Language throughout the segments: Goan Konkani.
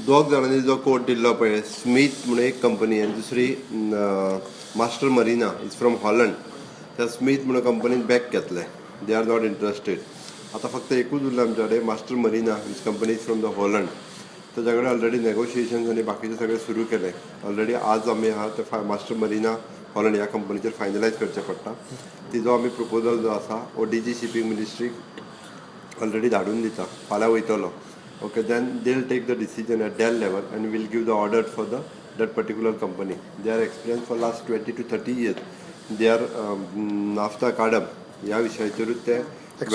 दोग जाणांनी जो कोट दिल्लो पळय, स्मीथ म्हणून एक कंपनी आनी दुसरी master Marina is from Holland. त्या स्मीथ म्हणून कंपनीन बॅक घेतलें. They are not interested. आतां फक्त एकूच उरलें आमच्या कडेन, master Marina, which company is from the Holland. ताच्या कडेन ऑलरेडी नेगोशिएशन्स आनी बाकीचें सगळें सुरू केलें ऑलरेडी. आज आमी आहा ते मास्टर मरिना हॉलंड ह्या कंपनीचेर फायनलायज करचें पडटा. तिजो आमी प्रपोजल जो आसा ओ डी जी शिपींग मिनिस्ट्रीक ऑलरेडी धाडून दिता, फाल्यां वयतलो. Okay, then they will take the decision at their level and will give the order for the that particular company. They are experience for last 20 to 30 years. They are NAFTA cardamom ह्या विशयाचेरूच ते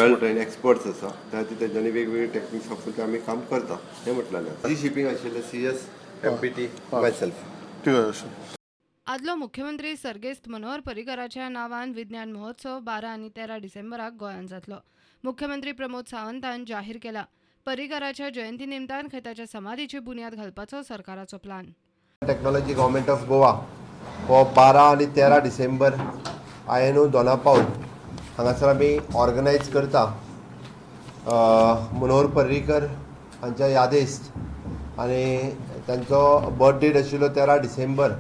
वेल ट्रेन एक्सपर्ट्स आसा. त्या खातीर तेंच्यांनी वेगवेगळे टेक्निक्स वापरून ते आमी काम करता हें म्हटलेलें. जी शिपींग आशिल्लें CS MPT, myself. ठीक आहे. आदलो मुख्यमंत्री सर्गेस्त मनोहर पर्रीकराच्या नांवान विज्ञान महोत्सव 12 आनी 13 डिसेंबराक गोंयांत जातलो. मुख्यमंत्री प्रमोद सावंतान जाहीर केला. पर्रीकराच्या जयंती निमतान खंय ताच्या समाधीची बुन्याद घालपाचो सरकाराचो plan. Technology, government of Goa हो 12 आनी 13 डिसेंबर INO Dona Paula हांगासर आमी ऑर्गनायज करता मनोहर पर्रीकर हांच्या यादेस्त आनी तांचो बर्थ डेट आशिल्लो 13 डिसेंबर.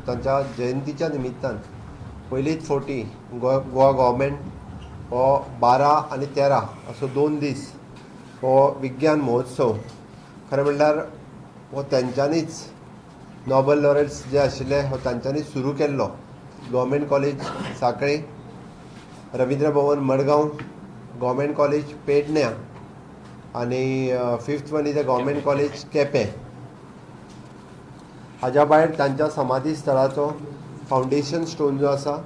तांच्या जयंतीच्या निमित्तान पयलीच फावटी गोवा गव्हर्मेंट हो 12 आनी 13 असो 2 दीस हो विज्ञान महोत्सव. खरें म्हणल्यार हो तेंच्यांनीच, नोबल लॉरेट्स जे आशिल्ले, हो तांच्यांनी सुरू केल्लो. गव्हर्मेंट कॉलेज साखळे, रवींद्र भवन मडगांव, गव्हर्मेंट कॉलेज पेडण्या आनी fifth one is a government college Quepem. हाज्या भायर तांच्या समाधी स्थळाचो फावंडेशन स्टोन जो आसा,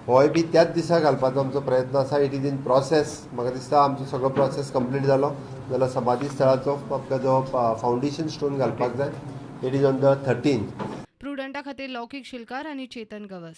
होय बी त्याच दिसा घालपाचो आमचो प्रयत्न आसा. It is in process. म्हाका दिसता आमचो सगळो प्रोसेस कंप्लीट जालो जाल्यार समाधी स्थळाचो आमकां जो फावंडेशन स्टोन घालपाक जाय, it is on the 13. प्रुडंटा खातीर लौकीक शिलकार आनी चेतन गवस.